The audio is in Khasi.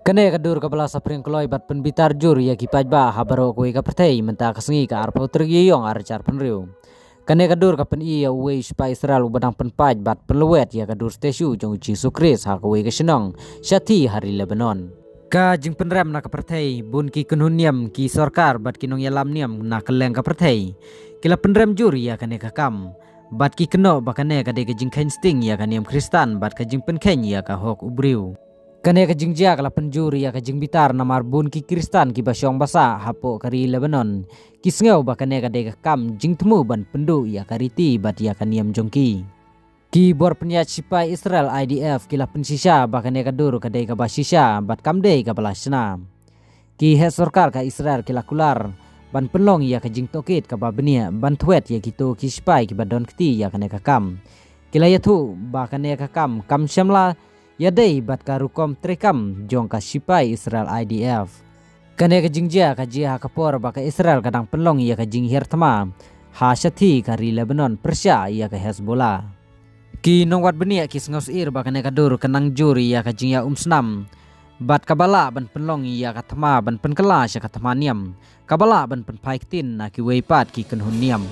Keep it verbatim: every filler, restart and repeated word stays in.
Kane ka dur kaba la saphriang kloi bad pynbitar jur ïa ki paidbah ha baroh kawei ka pyrthei mynta ka sngi ka arphew tarik Ïaiong arhajar phew. Kane ka dur ka pyni ïa uwei u sipai Israel uba dang pynpait bad pynlwet ïa ka dur statue jong u Jisu Khrist ha kawei ka shnong shathie ha ri Lebanon. Ka jingpynrem na ka pyrthei, bun ki kynhun niam, ki sorkar bad ki nongïalam niam na kylleng ka pyrthei ki la pynrem jur ïa kane ka kam bad ki kynnoh ba kane ka dei ka jingkheiñ sting ïa ka niam Khristan bad ka jingpynkheiñ ïa ka hok u briew. Kane ka jingjia ka la pynjur ïa ka jingbitar namar bun ki Khristan kiba shong ba sah hapoh ka ri Lebanon ki sngew ba kane ka dei ka kam jingthmu ban pynduh ïa ka riti bad ïa ka niam jong ki. Ki bor pynïaid sipai Israel, I D F, ki la pynshisha ba kane ka dur ka dei kaba shisha bad kam dei kaba la shna. Ki heh sorkar ka Israel ki la kular ban pynlong ïa ka jingtohkit kaba bniah ban thwet ïa kito ki sipai kiba don kti ïa kane ka kam. Ki la ïathuh ba kane ka kam kam shym la ïadei bad ka rukom treikam jong ka sipai Israel, I D F. Kane ka jingjia ka jia ha ka por ba ka Israel ka dang pynlong ïa ka jinghiar thma ha shathie ka ri Lebanon pyrshah ïa ka Hezbollah. Ki nongwad bniah ki sngewsih ba kane ka dur ka nang jur ïa ka jingïaumsnam bad kaba lah ban pynlong ïa ka thma ban pynkylla sha ka thma niam kaba lah ban pynphai ktien na kiwei pat ki kynhun niam.